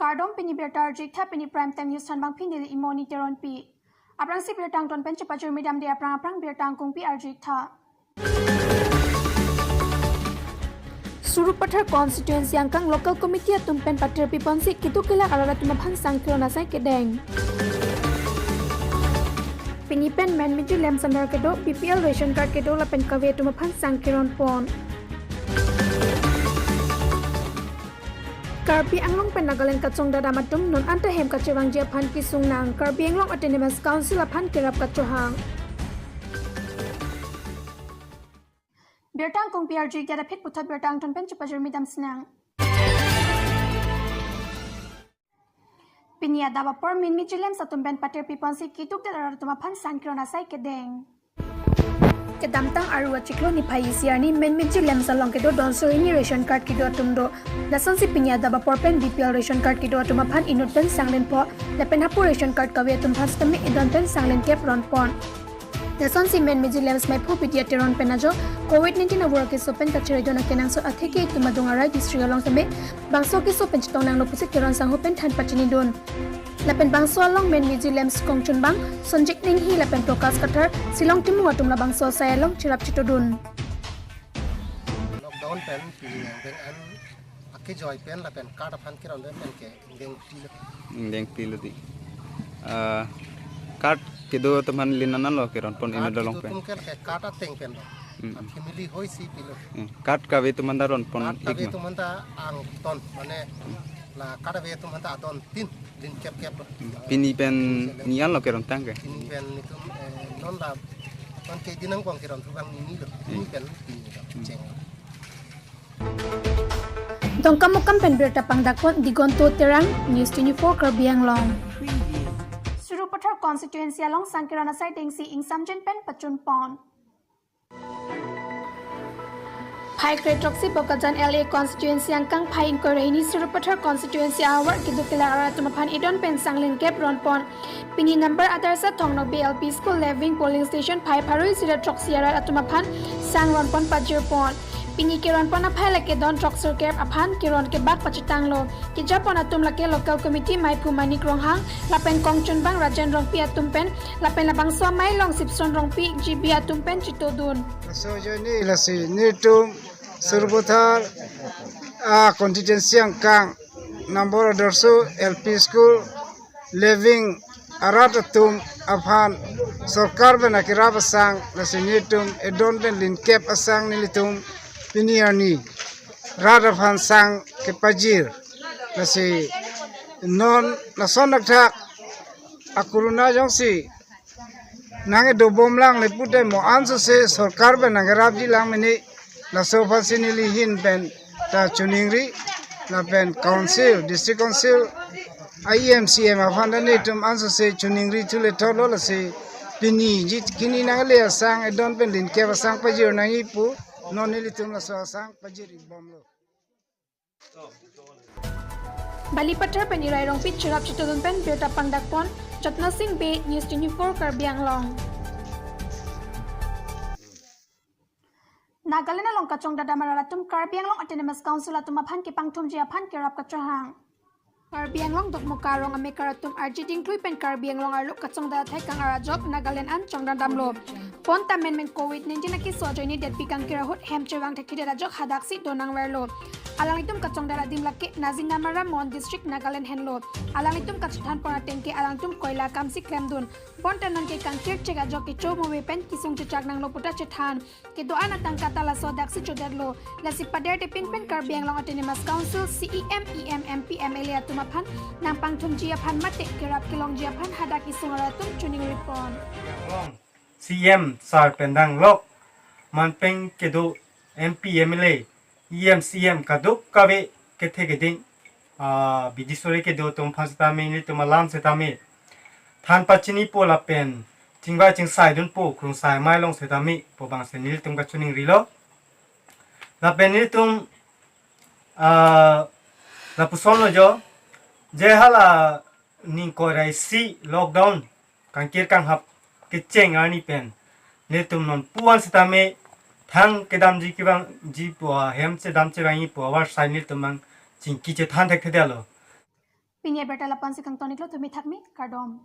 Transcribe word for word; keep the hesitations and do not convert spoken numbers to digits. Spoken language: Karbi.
Kardom, pini birta arju-ik tha, pini Prime Time News thanbang pini Imoni Teronpi. Aphrangsi birta angton pen chepajirmi damde aphrang aphrang birta angkungpi arju-ik tha. Sarupathar constituency angkang local committee atum pen patirpi ponsi keduk kelak arat atum aphan sang keron asai kedeng. Pini pen menmeji lamps andar kedo, B P L ration card kedo lapen kave atum aphan sang keron pon. Karbi Anglong pen Nagaland kachongdat dam atum non anta hem kachevangji aphan kesung nang, Karbi Anglong Autonomous Council aphan kerap kachohang. Birta angkungpi arju-ik tha, aphi puthot birta angton pen chepajirmi damsinang. Pini adap apor menmeji lamps atum pen patirpi ponsi keduk kelak arat atum aphan sang keron asai kedeng. Kedamtang Aru achiklo niphai isi arni menmeji lamps along kedo don suri hini ration card kedo atum do. Lasonsi pini adap apor pen B P L ration card kedo atum aphan inut pen sang len po, lapen hapu ration card kave atum aphan sitame edon pen sang len kep ron pon. Lasonsi menmeji lamps maiphu Bidya Teron pen ajok, Covid nineteen avur akeso pen kachere don akenangsot atheke itum adung arai district along tame bangso keso pen chetong nanglo pusi Teron sangho pen than pachini dun. Lapen bangso along menmeji lamps kongchunbang Sonjit Inghi lapen Prakash Kathar, Shillong Timung atum labangso asai along cherap chitodun. Lockdown pen pini angdeng an akejoi pen lapen card aphan keron pen ke ingdeng pilo. Ingdeng pilo di. Ah, card kedo atum aphan lin an lo keron pon. Card inut along kedo pen. Atum ke, ke card ateng pen lo. Hmm. A family hoi si pilo. Hmm. Card kave atum aphan ta ron pon. Card kave ik ma? Atum aphan ta angton, mane la card kave atum aphan ta adon tin lin kep kep lo. Hmm. Pini pen ni an lo keron tang ke? Pini pen nitum, eh, non la, non ke dinang bong keron thu bang ni ni lo. Pini pen pini lo. Hmm. Cheng. Dongkamukam pen birta pangdak pon Digonto Terang, News twenty-four Karbi Anglong. Sarupathar constituency along sang keron asai dengsi ingsamjin pen pachun pon. Phai kre throksi Bokajan L A constituency angkang phai ingkoi ra hini Sarupathar constituency ahavar keduk kelak arat atum aphan edon pen sang len kep ron pon. Pini number Adarsha Thong Nokbe L P School, Leving polling station phai pharo isi ra throksi arat atum aphan sang ron pon pajir pon. Pini keron pon aphai lake don throksi kep aphan keron kebak pachitang lo. Kejapon atum lake local committee maiphu Manik Ronghang lapen kongchunbang Rajen Rongpi atum pen lapen labangso amei along Sipson Rongpi, G B atum pen chitodun. Laso ajoine lasi nelitum Sarupathar a constituency angkang number Adarsha L P School, Leving arat atum aphan sorkar pen akerap asang, lasi nelitum edon pen lin kep asang nelitum pini arni rat aphan sang kepajir. Lasi non lason thakthak a corona jongsi nang-edo bom lang le pute mo ansose sorkar pen nangkerapji lang mene. Laso aphansi neli ahin pen ta choningri, lapen council, district council, E M, C M aphan ta nelitum ansose choningri thu le thotlo, lasi pini ji kini nangle asang edon pen lin kep asang pajir nangji pu, non nelitum laso asang pajir ik bomlo. Balipathar pen Irai Rongpi cherap chitodun pen birta pangdak pon, Jotna Sing Bey, News twenty-four Karbi Anglong. Nagaland along kachongdat dam arat atum Karbi Anglong Autonomous Council atum aphan kepangthumji aphan kerap kachohang. Karbi Anglong Dokmoka arong amekar atum arje dingthui pen Karbi Anglong arlo kachongdat athai kang-arjok Nagaland an chongdat damlo. Bonta menmen Covid nineteen akeso ajoine detpi kangkir ahut hem chevang thekthedet ajok hadaksi do nangverlo. Alanglitum kachongdat adim lake Nazi Namara Mon District, Nagaland henlo. Alanglitum kachethan pon ateng ke alangtum koila kamsi klemdun. Bonta nonke kangkir chek ajok kecho move pen kesung chechak nanglo puta chethan. Kedo-an atangka ta laso daksi chodetlo. Lasi paderte pinpen Karbi Anglong Autonomous Council, C E M, E M, M P, M L A atum aphan nangpangthumji aphan mate kerap kelongji aphan hadak kesung arat atum choningri pon. Karbi Anglong C E M sir pen danglok, manpeng kedo M P, M L A, E M, C E M kadokave kethe keding, ah, bidi sore kedo atum aphan setame, nelitum alam setame than pachinipo lapen chingvai chingsai dunpo, krungsai amei along setame pu abangsi nelitum kachoningrilo. Lapen nelitum, ah, lapuson lo jo, je hala ning ingkoi ra isi lockdown kangkir kanghap kecheng arni pen nelitum non pu-an setame thang kedamji kevangji pu, hem chedam chevangji pu avarsai nelitum abang chingki chethan thekthedetlo. Pini abirta la-an si kangton-iklo, tumi thakmi, kardom.